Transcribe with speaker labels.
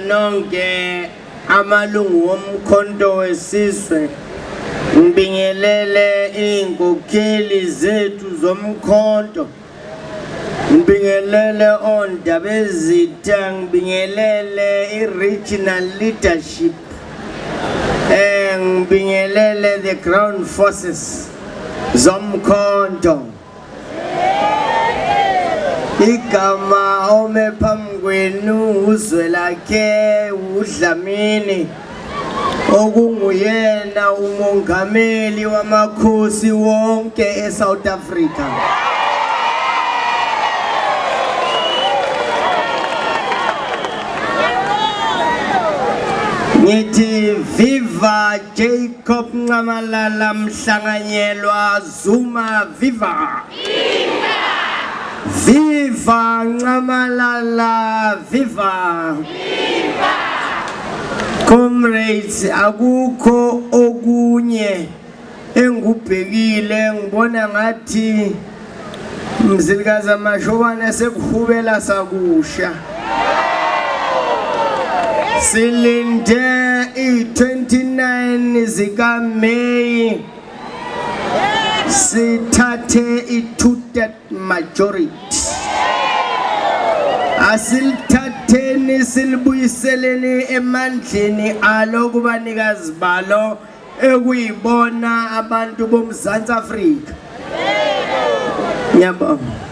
Speaker 1: Nonke amalungu womkhonto wesizwe, ngibingelele iy'nkokheli zethu zomkhonto, ngibingelele oNdabezitha, ngibingelele i-regional leadership, ngibingelele the ground forces zomkhonto. Igama ome phambi kwenu uZwelakhe uDlamini, okunguyena umongameli wamakhosi wonke eSouth Africa. Ngithi viva Jacob Nxamalala Mhlanganyelwa Zuma, viva! Viva! Viva Nxamalala, viva! Viva! Comrades, akukho okunye engubhekile, ngibona ngathi Mzilikazi Mashobane sekuhubela sakusha. Silinde i-29 zika May sithathe i-two-third majority. Asilithatheni silibuyiseleni emandleni alo kubanikazi balo ekuyibona abantu boMzantsi Afrika. Ngiyabonga.